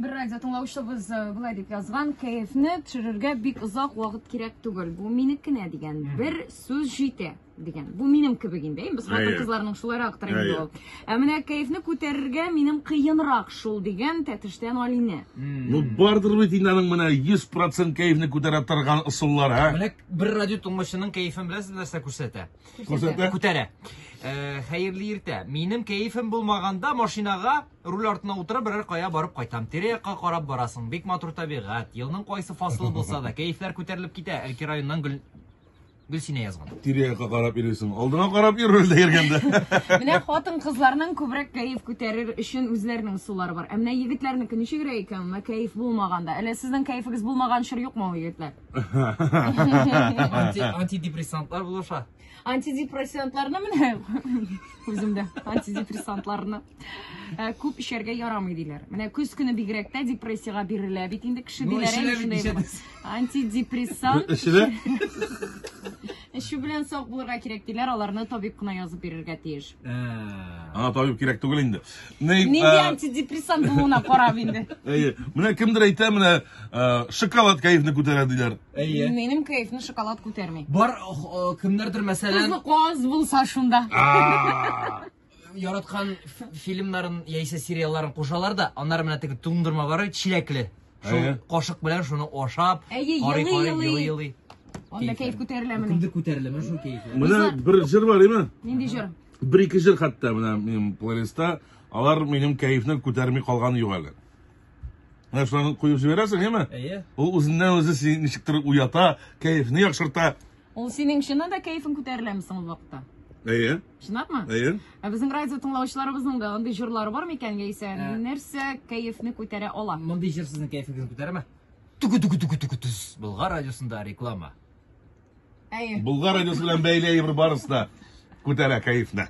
Бер радио тыңлаучыбыз э, болай дип язган, кәефне төшерергә бик озак вакыт кирәк түгел. Бу минекенә дигән. Бер сүз җитә дигән. Бу минем кебек инде. Без хатын-кызларның шулайрактыр инде ул. Ә менә кәефне күтәрергә минем кыенрак шул дигән Тәтештән Алинә. Ну бардыр бит инде аның менә 100% кәефне күтәрә торган ысуллар, ә? Менә бер радио тыңлаучының кәефен беләсез нәрсә күрсәтә? Күрсәтә. Күтәрә. Э, хәерле иртә. Минем кәефем булмаганда машинага Руль артына утырып берәр кая барып кайтам. Тирә-якка карап барасың. Бик матур табигать. Елның кайсы фасылы булса да, кәефләр күтәрелеп китә. Әлки районыннан Гөл Гөлсинә язган. Тирә-якка карап йөрисең. Алдыңа карап йөр рульдә йөргәндә. Менә хатын-кызларның күбрәк кәеф күтәрер өчен үзләренең ысуллары бар. Ә менә егетләрнеке ничегрәк икән? Менә кәеф булмаганда. Әллә сезнең кәефегез булмаган чор юкмы ул, егетләр? Анти антидепрессантлар булыша. Антидепрессантларны менә үземдә антидепрессантларны э, күп эчәргә ярамый диләр. Менә көз көне бигрәк тә депрессиягә бирелә бит инде кеше Ну, диләр. эчелә әйе, бит, шундый ничә була. Антидепрессант Эчелә? эчү белән сак булырга кирәк диләр, аларны табиб кына язып бирергә тиеш. Ә. Аңа табиб кирәк түгел инде. Ни, Нинди э, антидепрессант булуына карап инде. Әйе. Менә кемдер әйтә, менә э, шоколад кәефне күтәрә диләр. Әйе. Минем кәефне шоколад күтәрми. Бар э, кемнәрдер мәсәлән Тозлы каз булса шунда. яраткан фильмнарын яисә сериалларын кушалар да, аннары менә теге туңдырма бар бит, чиләкле. Шул Әйе. кашык белән шуны ашап, Әйе, карый елый, карый, елый. елый елый. Анда кәеф күтәреләмени? Кемдер күтәреләме шул кәефе? Менә бер җыр бар, әйме? Нинди җыр? Бер ике җыр хәтта менә минем плейлистта, алар минем кәефне күтәрми калган юк әле. Менә шуларны куеп җибәрәсең, әйме? Әйе. Ул үзеннән үзе сине ничектер уята, кәефне яхшырта. Ул синең чыннан да кәефең күтәреләме соң ул вакытта? Әйе. Чынлапмы? Әйе. Ә безнең радио тыңлаучыларыбызның да андый җырлары бар микән яисә Ә. нәрсә кәефне күтәрә ала? Мондый җыр сезнең кәефегезне күтәрәме? Түгү түгү түгү түгү түс. Болгар радиосында реклама. Әйе. Болгар радиосы белән бәйле әйбер барысы да күтәрә кәефне.